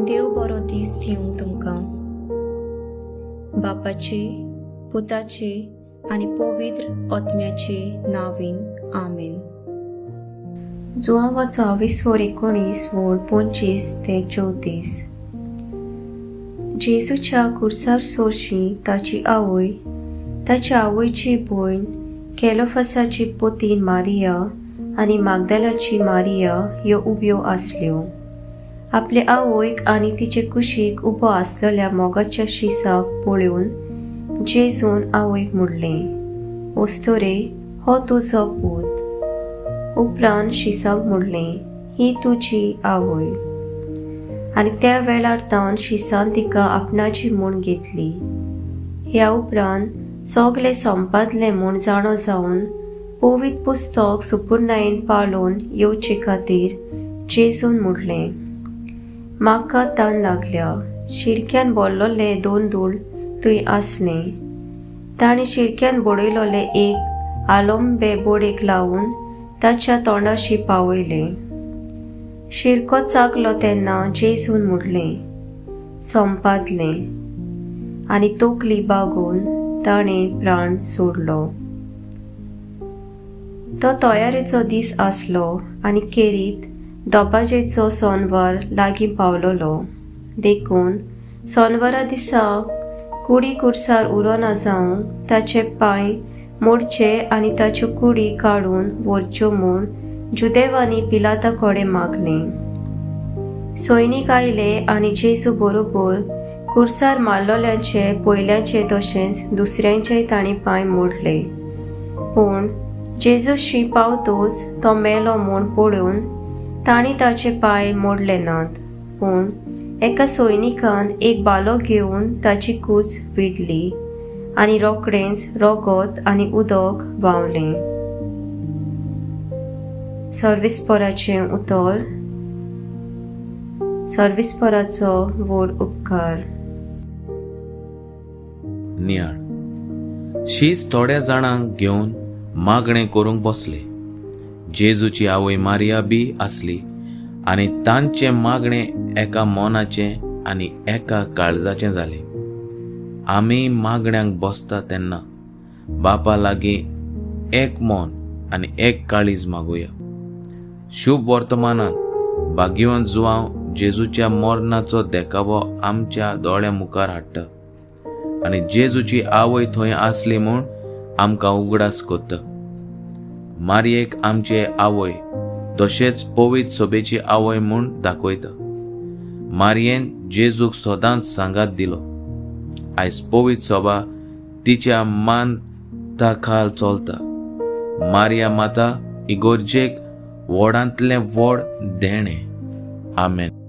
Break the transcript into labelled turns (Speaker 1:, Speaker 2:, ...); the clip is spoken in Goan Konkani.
Speaker 1: देव बरो दीस दिवंक तुमकां. बापाचे, पुताचे आनी पवित्र आत्म्याचे नांवान, आमेन. जुआंवाचो आविस्वोर 19 वोळ 25 ते 34. जेजूच्या कुर्सार सोरशी ताची आवय, ताच्या आवयची भयण केलोफासाची पोतीन मारिया आनी मागदालाची मारिया ह्यो उब्यो आसल्यो. आपले आवयक आनी तिचे कुशीक उबो आसलेल्या मोगाच्या शिसाक पळोवन जेजून आवयक म्हणलें, ओस्तोरे, हो तुजो पूत. उपरांत शिसाक म्हणलें, ही तुजी आवय. आनी त्या वेळार तावन शिसान तिका आपणाची म्हूण घेतली. ह्या उपरांत सगलें संपादलें म्हूण जाणो जावन पवित्र पुस्तक सुपुर्णायेन पाळून येवचे खातीर जेजून म्हणलें, म्हाका तान लागल्या. शिरक्यान बोल्लोले 2 धूळ थंय आसले. ताणें शिरक्यान बडयलोले एक आलोंबे बोडेक लावन ताच्या तोंडाशी पावयलें. शिरको चाकलो तेन्ना जेजून म्हणलें, संपादलें. आनी तकली बागोवन ताणें प्राण सोडलो. तो तयारेचो दीस आसलो आनी केरीत दोबाजेचो सोनवार लागीं पावलोलो. देखून सोनवारा दिसा कुडी कुर्सार उरोना जावंक ताचे पांय मोडचे आनी ताच्यो कुडी काडून व्हरच्यो म्हूण जुदेवांनी पिलाता कडेन मागलें. सैनीक आयले आनी जेजू बरोबर कुर्सार मारलोल्यांचे पयल्यांचे तशेंच दुसऱ्यांचेय तांणी पांय मोडले. पूण जेजूशी पावतोच तो मेलो म्हूण पळोवन तांणी ताचे पांय मोडले नात. पूण एका सैनिकान एक बालो घेवन ताची कूस विडली आनी रोखडेंच रगत आनी उदक व्हांवलें. सर्विस्पराचें उतर. सर्विस्पराचो व्हड उपकार.
Speaker 2: नियाळ. शीस थोड्या जाणांक घेवन मागणें करूंक बसले. जेजूची आवय मारिया बी आसली आनी तांचें मागणें एका मनाचें आनी एका काळजाचें जालें. आमी मागण्यांक बसता तेन्ना बापा लागीं एक मन आनी एक काळीज मागुया. शुभ वर्तमानांत भाग्यवंत जुआंव जेजूच्या मरणाचो देखावो आमच्या दोळ्या मुखार हाडटा आनी जेजूची आवय थंय आसली म्हूण आमकां उगडास करता. मारयेक आमचे आवय तशेंच पवित्र सोबेची आवय म्हूण दाखयता. मारयेन जेजूक सदांच सांगात दिलो. आयज पवित्र सोबा तिच्या मान खाल चलता. मारिया माता इगोर्जेक व्हडांतलें व्हड देणें. आमेन.